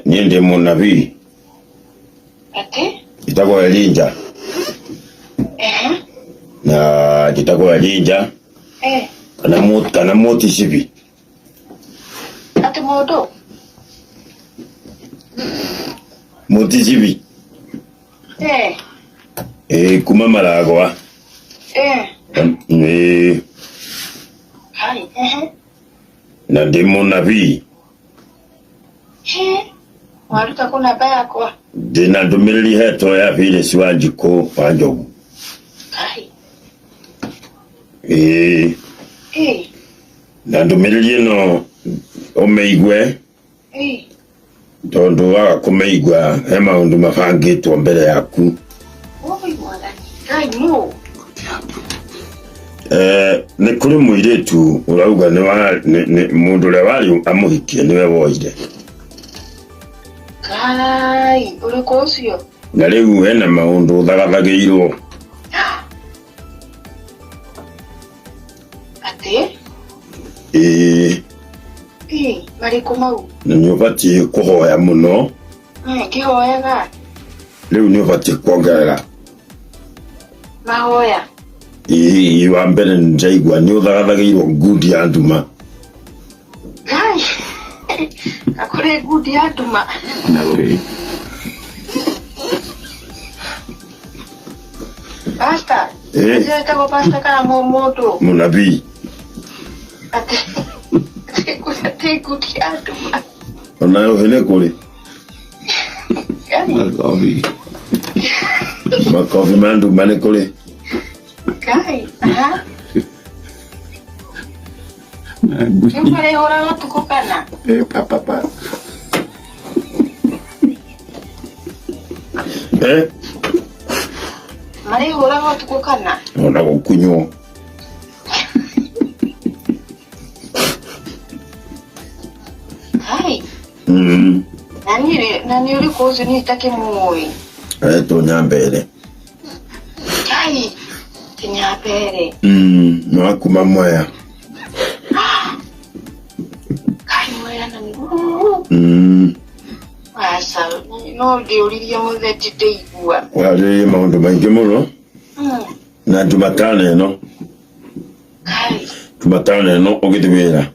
Niĩ ndĩ mũnabii. Atĩ? Njĩtagwo Elijah. Ehe. Na njĩtagwo Elijah. Eh. Kana kana mũticibi. Atĩ mũndũ? Mũticibi. Eh. Ĩĩ kuma Maragwa. Eh. Ĩĩ. Hai, ehe. Na ndĩ mũnabii. He. Waruta kũ namba yakwa? Ndĩna ndũmĩrĩri hetwo ya Phyllis Wanjikũ wa Njogu. Hai. Ĩĩ. Ĩĩ. Na ndũmĩrĩri ĩno ũmĩigue Ĩĩ. Tondũ waga kũmĩigua he maũndũ mabangĩtwo mbere yaku. Oi mwathani. Ngai nũ? Eh, nĩ kũrĩ mũirĩtu ũrauga nĩ wa nĩ mũndũ ũrĩa warĩ amũhikie nĩwe woire. Ngai, ũrĩkũ ũcio? Na rĩu hena maũndũ ũthagathagĩirwo. Atĩ? Ĩĩ. Ĩ, marĩkũ mau? Na nĩ ũbatiĩ kũhoya mũno. Ngĩhoyaga. Rĩu nĩ ũbatiĩ kuongerera. Mahoya. Ĩĩ, wa mbere nĩ ndĩraigua nĩ ũthagathagĩirwo ngundi ya nduma. Ngai. Akũrĩ ngundi ya nduma. Na wĩ. Pastor. Eh. Ũcio wĩtagwo pastor kana mũndũ? Mũnabii. Atĩ atĩ ngundi ya nduma. Ona rũhĩ nĩ kũrĩ. Makobi. Makobi ma nduma nĩ kũrĩ. Ngai. Aha. Na ngui. Rĩu marĩhũraga ũtukũ kana? Eh, pa, pa, pa. Eh? Marĩhũraga ũtukũ kana? Ona gũkunywo. Hai. Na niĩ na nĩ ũrĩkũ ũcio niĩ itakĩmũĩ? Aretwo Nyambere. Kai. Ti Nyambere. Nĩ wa kuma Mwea. Kai Mwea na nĩ. Aca, no ndĩũririe mũtheti ndĩigua. Warĩrĩrie maũndũ maingĩ mũno. Na Jumatano ĩno. Kai. Jumatano ĩno ũgĩthiĩ wĩra.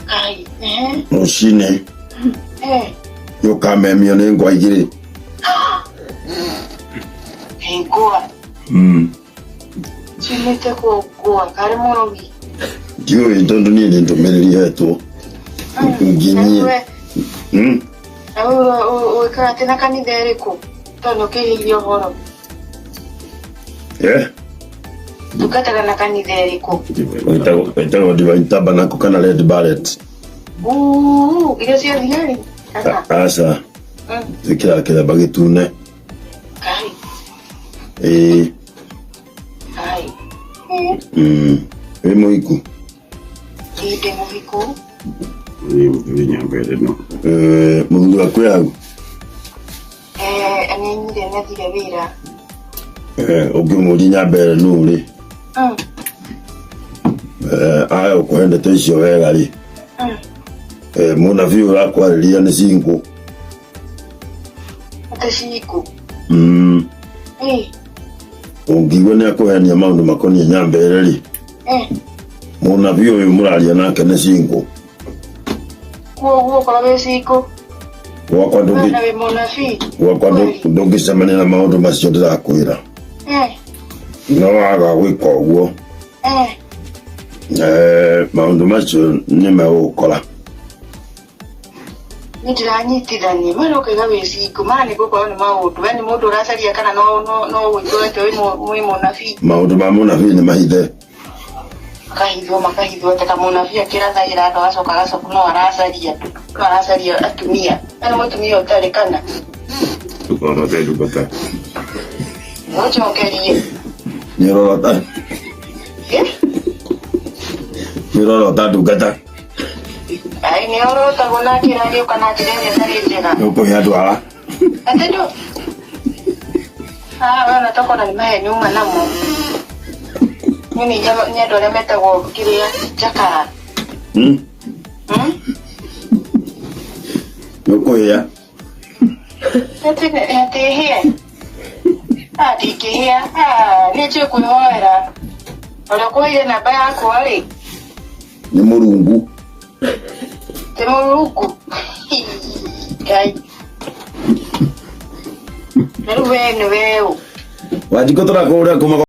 Kai. Ehe. Rũcinĩ. Eh. Nĩ ũkamemio nĩ ngwa igĩrĩ. Ngwa. Ciumĩte kũ ngwa? Karĩ mũrogi? Ndiũĩ tondũ niĩ nĩ ndũmĩrĩri hetwo. Nginyie. Na wewe wĩkaga atĩ na kanitha ĩrĩkũ? Tondũ ũkĩhĩirie ũhoro. Eh? Tungataga na kanitha ĩrĩkũ? Wĩtagwo Divine Tabernacle kana Red Barret. Uu, iria cia thigari? Kana? Aca. Twĩkĩraga kĩremba gĩtune. Kai. Ĩĩ. Kai. Wĩ mũhiku? Ĩĩ ndĩ mũhiku. Wĩ Nyambere no. Eh, mũthuri waku wĩ hau? Eh, nĩ anyire nĩ athire wĩra. Eh, ũngĩmũria Nyambere nũ rĩ? Eh, aya ũkũhe ndeto icio wega rĩ. Eh, mũnabii ũrakwarĩria nĩ cingũ. Atĩ cingũ? Ĩĩ. Ũngiigua nĩ akũhenia maũndũ makoniĩ Nyambere rĩ. Mũnabii ũyũ mũraria nake nĩ cingũ. Kuoguo okorwo wĩ cingũ. Gwakwa ndũngĩ Na wĩ mũnabii. Gwakwa ndũngĩcemania na maũndũ macio ndĩrakwĩra. No waga gwĩka ũguo. Eh, maũndũ macio nĩ megũgũkora. Nĩ ndĩranyitithania mara ũkaiga wĩ cingũ mara nĩ gũkorwo nĩ maũndũ we nĩ mũndũ ũracaria kana no no no gwĩtua atĩ wĩ mũnabii. Maũndũ ma mũnabii nĩ mahithe. Makahithwo makahithwo atĩ kamũnabii akĩrathagĩra andũ agacoka agacoka no aracaria no aracaria atumia na nĩ mũtumia ũtarĩ kana. Ndũkarorate ndungata. Mũnjokerie. Nĩ ũrorota. Nĩ ũrorota ndungata. Ai nĩ orotagwo na njĩra agĩũka na njĩra ĩrĩa ĩtarĩ njega. Nĩ ũkũhe andũ ara. Atĩ ndũ. Ah, we ona tokona nĩ maheni uma namo. Nĩ nĩ nĩ andũ arĩa metagwo kĩrĩa njakara. Nĩ ũkũhĩa. Atĩ hĩe? Ndingĩhĩa, niĩ njũĩ kwĩhoera. Ũrĩa ũkũheire namba yakwa rĩ? Nĩ Mũrungu. Ti Mũrungu. Ngai. Na rĩu we nĩ we ũ? Wanjikũ tũrakũhũrĩra kuma.